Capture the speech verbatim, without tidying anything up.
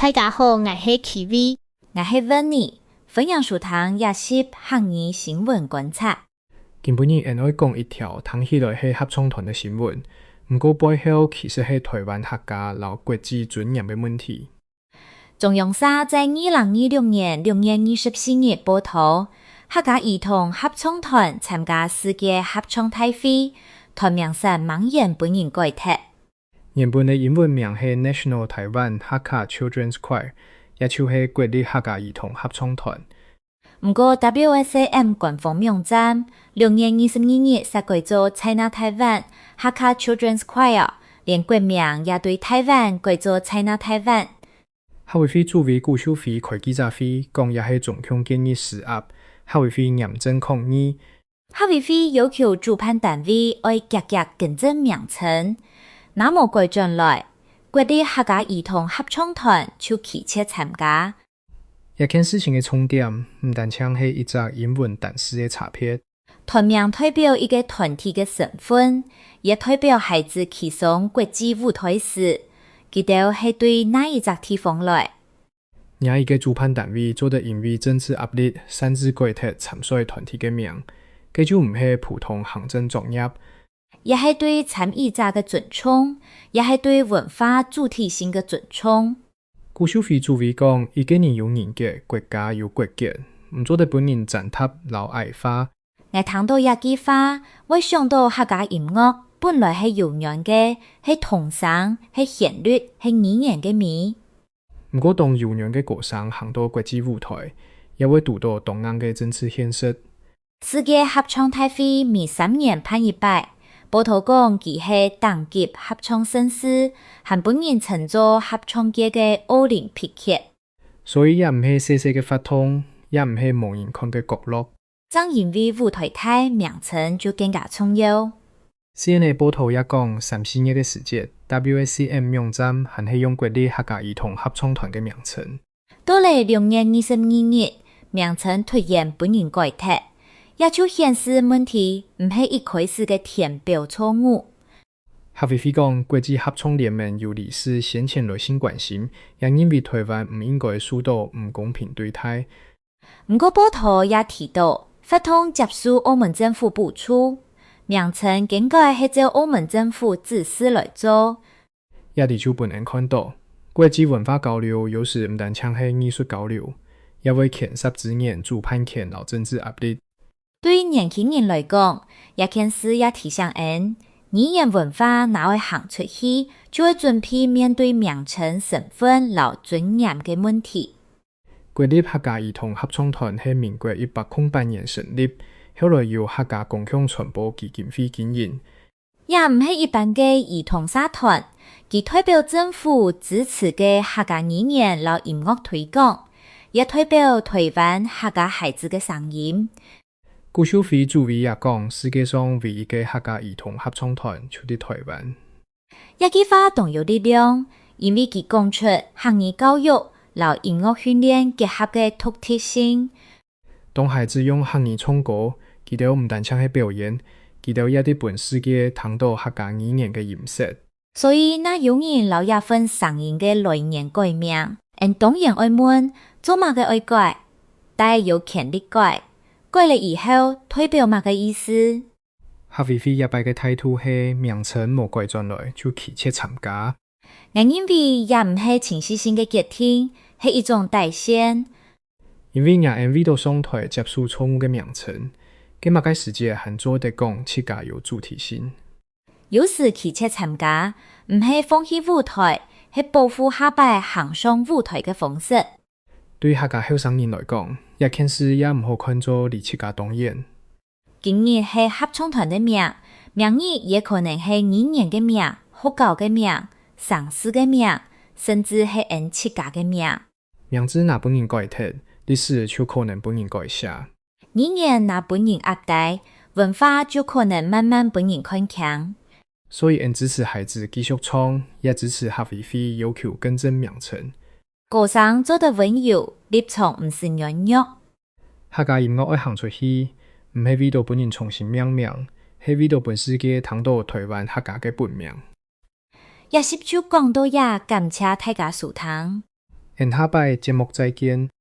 大家好，𠊎係Kiwi。𠊎係Winnie，歡迎收聽這集客語新聞觀察。今晡日，𠊎愛講一條聽起來係合唱團个新聞，毋過背後其實係臺灣客家摎國際尊嚴个問題。 中央社在二零二六年六月二十四日報導，客家兒童合唱團參加世界合唱大會，團名煞茫然分人改忒。原本个英文名係National Taiwan Hakka Children's Choir，也就係國立客家兒童合唱團。 毋過W S A M官方網站六月二十二日煞改做China Taiwan Hakka Children's Choir，連國名也對臺灣改做China Taiwan。客委會主委古秀妃開記者會，講這係中共建議施壓，客委會嚴正抗議。客委會要求主辦單位愛遽遽更正名稱，若無改轉來，國立客家兒童合唱團就拒絕參加。 這件事情个重點，毋單淨係一隻英文單字个差別。團名代表一個團體个身份，也代表孩子企上國際舞臺時，佢兜係對哪一隻地方來。若一個主辦單位做得因為政治壓力，擅自改忒參賽團體个名，該就毋係普通行政作業，也係對參與者个尊重，也係對文化主體性个尊重。 古秀妃主委講，一個人有人格，國家有國格，毋做得分人踐踏摎矮化。𠊎聽著這句話，會想著客家音樂本來係柔軟个，係童聲，係旋律，係語言个美。毋過，當柔軟个歌聲行到國際舞臺，也會堵著當硬个政治現實。 世界合唱大會每三年辦一擺，報導講佢係頂級合唱盛事，還分人稱做合唱界个奧林匹克。所以也毋係細細个活動，也毋係無人看个角落。正因為舞臺大，名稱就更加重要。 C N N報導也講，三四月个時節，W S C M網站還係用國立客家兒童合唱團个名稱。到了六月二十二日，名稱突然分人改忒，這就顯示問題毋係一開始个填表錯誤。客委會講，國際合唱聯盟有理事先前來信關心，也認為臺灣毋應該受到毋公平對待。 毋過報導也提到，活動接受澳門政府補助，名稱更改係照澳門政府指示來做。這裡就分𠊎看到，國際文化交流有時毋單淨係藝術交流，也會牽涉資源、主辦權摎政治壓力。對年輕人來講，這件事也提醒𠊎，語言文化若愛行出去，就愛準備面對名稱、身份摎尊嚴个問題。 國立客家兒童合唱團係民國一百空八年成立，後來由客家公共傳播基金會經營。這毋係一般个兒童社團，佢代表政府支持个客家語言摎音樂推廣，也代表臺灣客家孩子个聲音。 古秀妃主委也講，世界上唯一个客家兒童合唱團就在臺灣。這句話當有力量，因為佢講出客語教育摎音樂訓練結合个獨特性。當孩子用客語唱歌，佢兜毋單淨係表演，佢兜也在分世界聽到客家語言个音色。 所以，若有人摎這份聲音个來源改名，𠊎當然愛問，做麼个愛改？大家有權利改，改了以後，代表麼个意思？客委會這擺个態度係名稱無改轉來，就拒絕參加。𠊎認為這毋係情緒性个決定，係一種底線。因為若𠊎為著上臺接受錯誤个名稱，該麼个時節還做得講自家有主體性？ 有時拒絕參加，毋係放棄舞臺，係保護下擺行上舞臺个方式。對客家後生人來講，這件事也毋好看做離自家當遠。今日係合唱團个名，明日也可能係語言个名、學校个名、城市个名，甚至係𠊎自家个名。 名字若分人改忒，歷史就可能分人改寫。語言若分人壓低，文化就可能慢慢分人看輕。所以，𠊎支持孩子繼續唱，也支持客委會要求更正名稱。歌聲做得溫柔，立場毋使軟弱。客家音樂愛行出去，毋係為著分人重新命名，係為著分世界聽到臺灣客家个本名。 這集就講到這，感謝大家收聽。𫣆下擺節目再見。